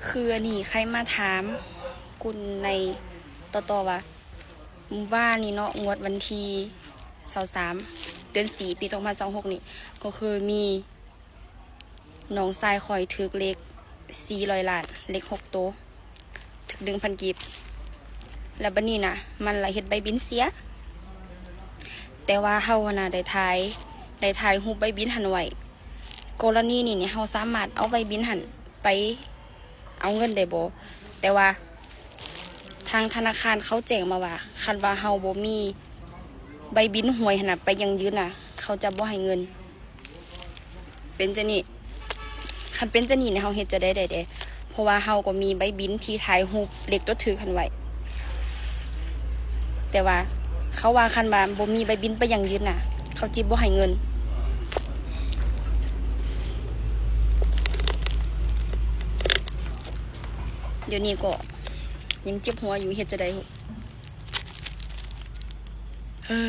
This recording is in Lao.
ຄືອັນນີ້ ໃຄມາຖາມກຸນໃນຕໍ່ໆວ່າ ມື້ວານນີ້ເນາະ ງວດວັນທີຊາວສາມ ເດືອນສີ່ ປີສອງພັນຊາວຫົກນີ້ ກໍຄືມີນ້ອງຊາຍຂ້ອຍຖືກເລກສີ່ຮ້ອຍລ້ານ ເລກຫົກໂຕ ຖືກໜຶ່ງພັນກີບ ແລ້ວບັດນີ້ນະ ມັນລະເຮັດໃບບິນເສຍ ແຕ່ວ່າເຮົາຫັ້ນນະໄດ້ຖ່າຍ ໄດ້ຖ່າຍຮູບໃບບິນຫັ້ນໄວ້ ກໍລະນີນີ້ນີ້ ເຮົາສາມາດເອົາໃບບິນຫັ້ນໄປເອົາເງິນໄດ້ບໍ່? ແຕ່ວ່າທາງທະນາຄານເຂົາແຈ້ງມາວ່າ ຄັນວ່າເຮົາບໍ່ມີໃບບິນຫວຍຫັ້ນນະ ໄປຢັ້ງຢືນນະ ເຂົາຈະບໍ່ໃຫ້ເງິນ. ເປັນຈັ່ງນີ້ ຄັນເປັນຈັ່ງນີ້ນີ້ ເຮົາເຮັດຈັ່ງໃດໄດ້ແດ່? ເພາະວ່າເຮົາກໍມີໃບບິນທີ່ຖ່າຍຮູບເລກຕົວຖືກຫັ້ນໄວ້ ແຕ່ວ່າເຂົາວ່າຄັນວ່າບໍ່ມີໃບບິນໄປຢັ້ງຢືນນະ ເຂົາຈິບໍ່ໃຫ້ເງິນ. ດຽວນີ້ກໍຍັງເຈັບຫົວຢູ່ ເຮັດຈັ່ງໃດ? ເອີ